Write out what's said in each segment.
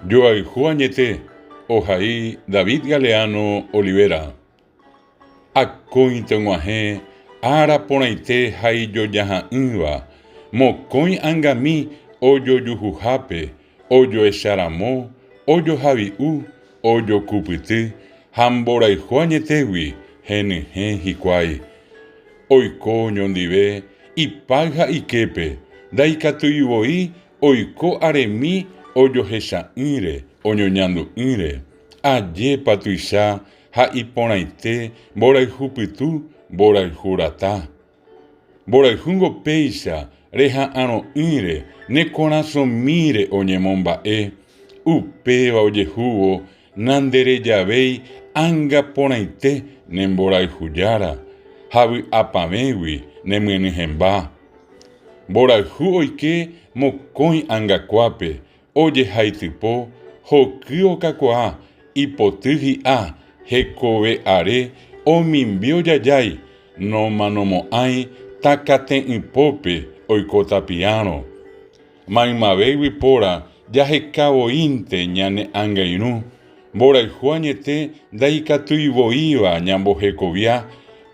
Joayhu añete, ohai David Galeano Olivera. Akóinte og̃uahẽ ára porãite ha ijojaha'ỹva, mokõi angami ojojuhuhápe, ojoecharamo, ojohavi'u, ojokupyty ha mborayhu añetégui henyhẽ hikuái. Oiko oñondive ipáy ha iképe, ndaikatúi voi oiko aremi ojohecha'ỹre, oñoñandu'ỹre. Ajépa tuicha Ha iporãite mborayhu pytu, mborayhu rata. Mborayhúngo péicha reha'arõ'ỹre ne korasõmíre oñemomba'e, upéva ojehúvo nanderejavéi ánga porãite ne mborayhujára, ha vy'apavẽgui nemyenyhẽmba. Mborayhu oike mokõi ángakuápe Ojehaitypo, hoky okakuaa, ipoty hi'a, hekove are, omimbi ojajái, nomanomo'ãi takate'ỹpópe oiko tapiárõ. Maymave yvypóra jaheka voínte ñane ãngairũ, mborayhu añete ndaikatúi voíva ñambohekovia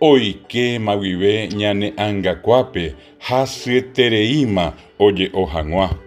oikéma guive ñane ãngakuápe hasyetereíma oje'o hag̃ua.